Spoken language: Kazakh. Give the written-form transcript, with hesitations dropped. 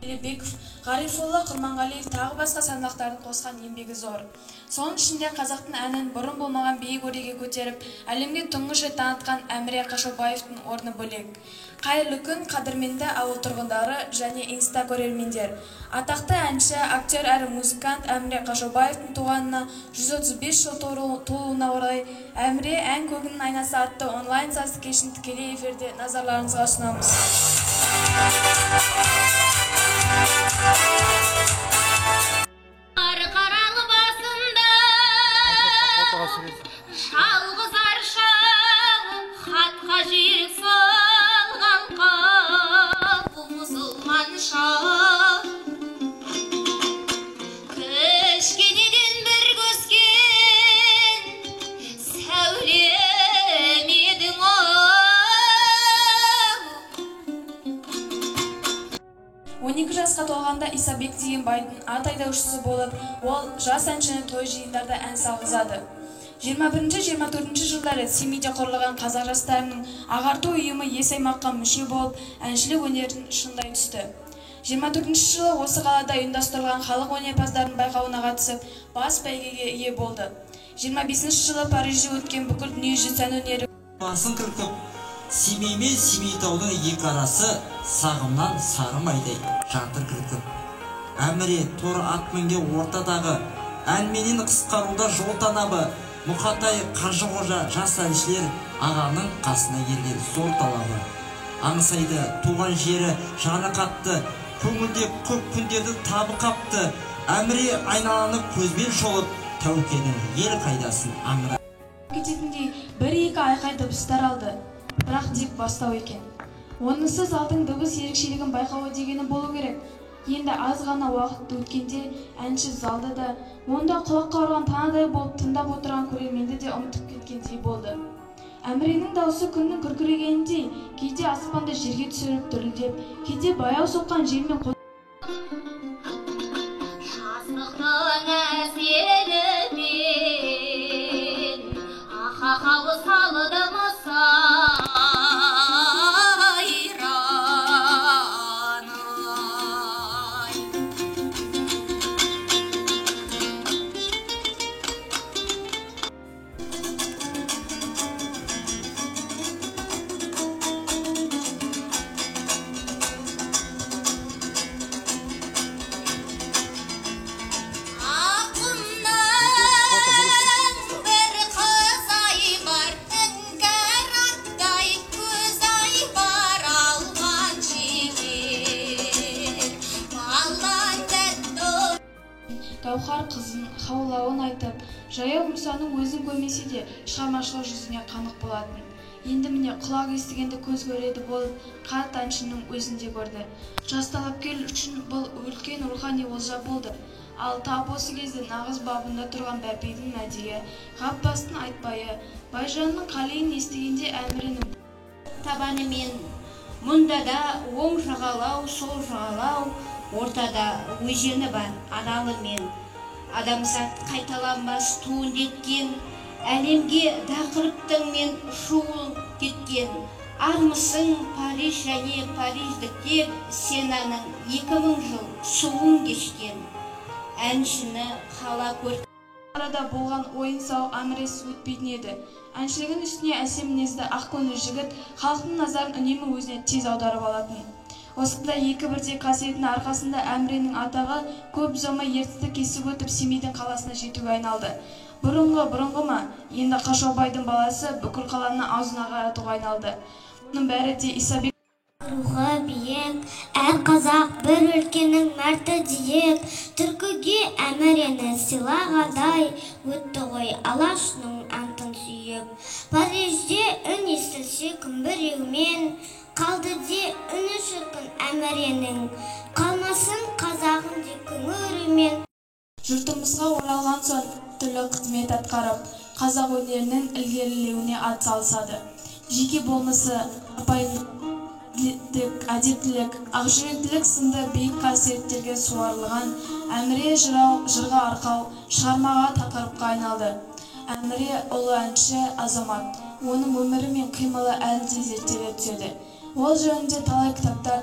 Елебеков, Ғарифолла Құрманғалиев тағы басқа саңлақтардың қосқан еңбегі зор. Соның ішінде қазақтың әнін бұрын болмаған биік өреге көтеріп, әлемге тұңғыш рет танытқан Әміре Қашаубаевтың орны бөлек. Қайырлы күн, қадірменді ауыл тұрғындары және инста көрермендер. Атақты әнші, актер әрі музыкант Әміре Қашаубаевтың туғанына 135 жыл толуына орай Әміре ән көгінің айнасы атты онлайн сазды кешін тікелей эфирде назарларыңызға ұсынамыз. Қарқаралы басында жалғыз арша хатқа жиек салған қал мұсылманша. Кішкенеден бір көзген сәулем едің ау. 12 жасқа толғанда Исабек деген байдың ат айдаушысы болып, ол жас әншіні той жиындарда ән салғызады. 21-24 жылдары Семейде құрылған қазақ жастарының ағарту ұйымы ес аймаққа мүше болып, әншілік өнерін шыңдай түсті. 24 жылы осы қалада ұйымдастырылған халық өнерпаздарының байқауына қатысып, бас бәйгеге ие болды. 25 жылы Парижде өткен бүкіл дүниежүзі сән өнері басын кілкіп, Семей мен Семейтаудың екі арасы сағымнан сары майдай жатыр кілкіп. Әміре торы ат мінген ортадағы, әнменен қысқаруда жол танабы, Мұқатай Қажықожа жас әншілер ағаның қасына ерген зор талабы. Аңсайды туған жері жаны қатты, көңілде көп күндердің табы қапты. Әміре айналаны көзбен шолып, Тәукенің ел қайдасын аңыра. Кететіндей бір-екі айқай дыбыстар алды, бірақ тек бастау екен. Онысы залдың дыбыс ерекшелігін байқауы дегені болу керек. Енді аз ғана уақыт өткенде әнші залды да, онда құлаққа ұрған танадай болып тыңдап отырған көрерменді де ұмытып кеткендей болды. Әміренің даусы күннің күркірегеніндей, кейде аспанды жерге түсіріп дүрілдеп, кейде баяу соққан желмен Жастықтың әселімен ақақау салдым сайран-ай. Аққұмнан бір қыз ай бар, іңкәр аттай көз ай бар, алған жігер балдан тәтті. Гауһар қызын хаулауын айтып, жаяу Мұсаның өзін көрмесе де шығармашылық жүзіне қанық болатын. Енді міне құлақ естігенді көз көреді болып, қарт әншінің өзін де көрді. Жас талапкер үшін бұл үлкен рухани олжа болды. Ал тап осы кезде нағыз бабында тұрған Бәпидің Мәдиі, Ғаппастың Айтбайы, Байжанның Қалиын естігенде Әміренің табанымен мұнда да оң жағалау, сол жағалау, ортада өзені бар аралымен. Адамзат қайталанбас туынды еткен, әлемге дақырыптың мен шуыл кеткен. Армысың Париж және париждіктер Сенаның 2000 жыл суын кешкен. Әншіні қала көрді. Арада болған ойын-сауық Әміресіз өтпейтін еді. Әншілігінің үстіне әсем мінезді ақкөңіл жігіт халықтың назарын үнемі өзіне тез аударып алатын. Осындай екі бірдей қасиетінің арқасында Әміренің атағы көп ұзамай ертісті кесіп өтіп Семейдің қаласына жетуге айналды. Бұрынғы ма, енді Қашаубайдың баласы бүкіл қаланы аузына қаратуға айналды. Бұның бәрі де Исабек Рухы биік, әр қазақ бір өлкенің мәрті дейік, түркіге Әмірені сыйлағандай өтті ғой Алашның антын сүйіп. Парижде үн естілсе күмбіреумен, қалды де үні шіркін Әміренің, қалмасын қазағым деп күңірумен. Жұртымызға оралған соң түрлі қызмет атқарып, қазақ өнерінің ілгерілеуіне ат салысады. Жеке болмысы, апайымдылық, әдептілік, ақжүректілік сынды биік қасиеттерге суарылған Әміре жырау жырға арқау, шығармаға тақырыпқа айналды. Әміре ұлы әнші азамат, оның өмірі мен қимылы әлі де зерттеле түседі. Ол жөнінде талай кітаптар